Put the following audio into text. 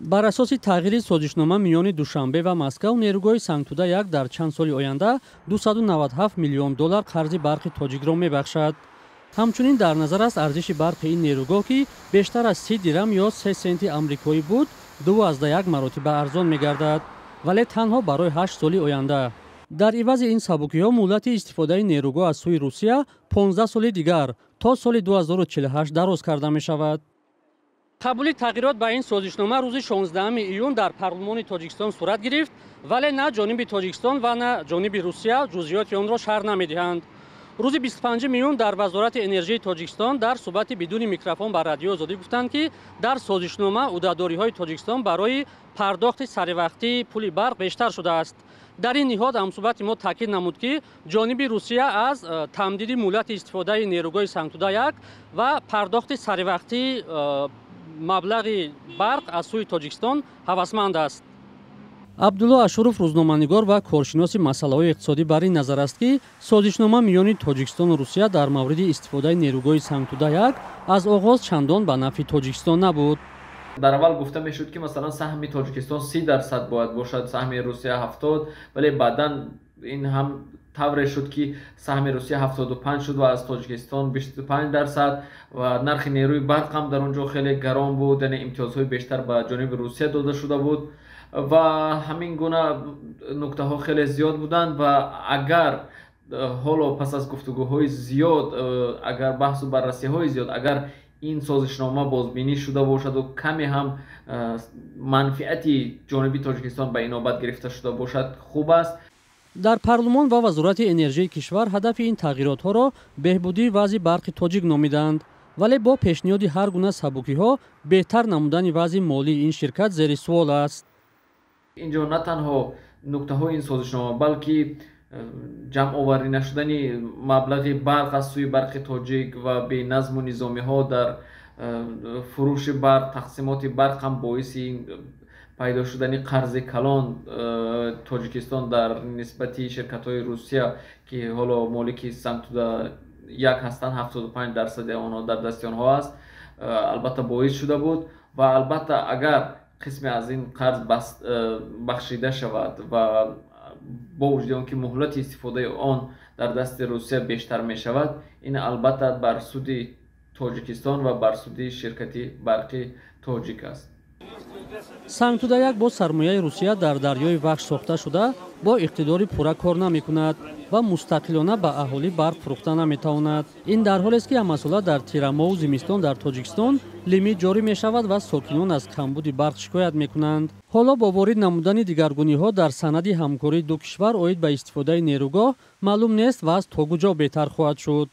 Бар асоси тағйири созишнома миёни Душанбе ва Москав, нерӯгоҳи Сангтуда 1 дар чанд соли оянда 297 миллион доллар қарзи барқи тоҷикро мебахшад. Ҳамчунин дар назар аст, арзиши барқи ин нерӯгоҳ, ки бештар аз 30 дирам ё 3 сенти амрикоӣ буд, 2,1 маротиба арзон мегардад, вале танҳо барои 8 соли оянда. Дар ивази ин сабукиҳо муҳлати истифодаи нерӯгоҳ аз сӯи Русия 15 соли дигар то соли 2048 дароз карда мешавад. Қабули тағйирот ба ин созишнома рӯзи 16 июн дар парлумони Тоҷикистон сурат гирифт, вале на ҷониби Тоҷикистон ва на ҷониби Русия ҷузъиёти онро шарҳ намедиҳанд. Рӯзи 25 июн дар Вазорати энержии Тоҷикистон дар суҳбати бидуни микрофон ба Радиои Озодӣ гуфтанд, ки дар созишнома ӯҳдадориҳои Тоҷикистон барои пардохти саривақтии пули барқ бештар шудааст. Дар ин ниҳод ҳамсуҳбати мо таъкид намуд, ки ҷониби Русия аз тамдиди муҳлати истифодаи нерӯгоҳи Сангтуда 1 ва пардохти саривақтии маблағи барқ аз сӯи Тоҷикистон ҳавасманд аст. Абдулло Ашуров, рӯзноманигор ва коршиноси масъалаҳои иқтисодӣ, бар ин назар аст, ки созишнома миёни Тоҷикистону Русия дар мавриди истифодаи нерӯгоҳи Сангтуда 1 аз оғоз чандон ба нафъи Тоҷикистон набуд. Дар аввал гуфта мешуд, ки масалан саҳми Тоҷикистон 30% бояд бошад, саҳми Русия 70, вале баъдан ин ҳам тавре шуд, ки саҳми Русия 75 шуд ва аз Тоҷикистон 25%, ва нархи нерӯи барқ ҳам дар он ҷо хеле гарон буд, яъне имтиёзҳои бештар ба ҷониби Русия дода шуда буд ва ҳамин гуна нуктаҳо хеле зиёд буданд. Ва агар ҳоло пас аз гуфтугӯҳои зиёд, агар баҳсу баррасиҳои зиёд, агар ин созишнома бозбинӣ шуда бошаду каме ҳам манфиати ҷониби Тоҷикистон ба инобат гирифта шуда бошад, хуб аст. Дар парлумон ва Вазорати энержии кишвар ҳадафи ин тағйиротҳоро беҳбудии вазъи барқи тоҷик номиданд, вале бо пешниҳоди ҳар гуна сабукиҳо беҳтар намудани вазъи молии ин ширкат зери суол аст. Инҷо на танҳо нуктаҳои ин созишнома, балки ҷамъоварӣ нашудани маблағи барқ аз сӯи Барқи Тоҷик ва беназму низомиҳо дар фурӯши барқ, тақсимоти барқ ҳам боиси пайдо шудани қарзи калон Тоҷикистон дар нисбати ширкатҳои Русия, ки ҳоло молики Сангтуда 1 ҳастанд, 75 дарсади онҳо дар дасти онҳо аст, албатта боис шуда буд. Ва албатта, агар қисме аз ин қарз бахшида шавад ва бо вуҷуди он ки муҳлати истифодаи он дар дасти Русия бештар мешавад, ин албатта бар суди Тоҷикистон ва бар суди ширкати Барқи Тоҷик аст. Сангтуда 1 бо сармояи Русия дар дарёи Вахш сохта шуда, бо иқтидори пурра кор намекунад ва мустақилона ба аҳолӣ барқ фурӯхта наметавонад. Ин дар ҳолест, ки ҳамасола дар тирамоҳу зимистон дар Тоҷикистон лимит ҷорӣ мешавад ва сокинон аз камбуди барқ шикоят мекунанд. Ҳоло бо ворид намудани дигаргуниҳо дар санади ҳамкории ду кишвар оид ба истифодаи нерӯгоҳ маълум нест, вазъ то куҷо беҳтар хоҳад шуд.